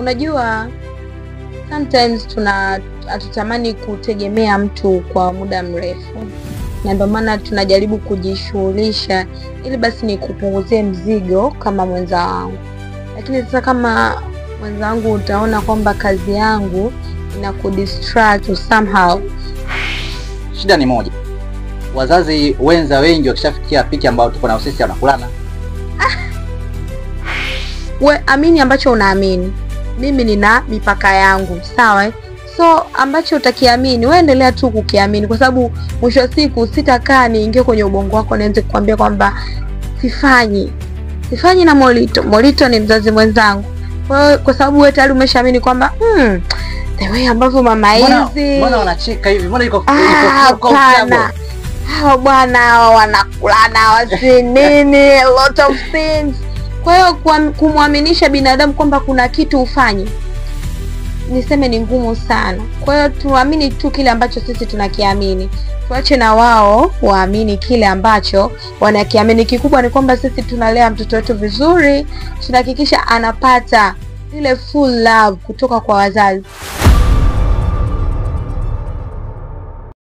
Unajua sometimes tuna hatutamani kutegemea mtu kwa muda mrefu, na ndio maana tunajaribu kujishughulisha ili basi nikupunguzie mzigo kama mwenza wangu. Lakini sasa kama mwenza wangu utaona kwamba kazi yangu inakudistract somehow. Shida ni moja, wazazi wenza wengi wakishafikia piki ambao tuko nao sisi wanakulana. We amini ambacho unaamini, mimi nina mipaka yangu, sawa eh? So ambacho utakiamini wewe endelea tu kukiamini, kwa sababu mwisho wa siku sitakaa niingie kwenye ubongo wako nianze kukwambia kwamba sifanyi sifanyi na Molito. Molito ni mzazi mwenzangu, kwa hiyo kwa sababu wewe tayari umeshaamini kwamba the way ambavyo mama hizi Mbona wanacheka hivi? Mbona yuko Ah, hapana, hawa bwana hawa wanakulana wasi nini, a lot of things. Kwa hiyo kumwaminisha binadamu kwamba kuna kitu ufanye, niseme ni ngumu sana. Kwa hiyo tuamini tu kile ambacho sisi tunakiamini, tuache na wao waamini kile ambacho wanakiamini. Kikubwa ni kwamba sisi tunalea mtoto wetu vizuri, tunahakikisha anapata ile full love kutoka kwa wazazi.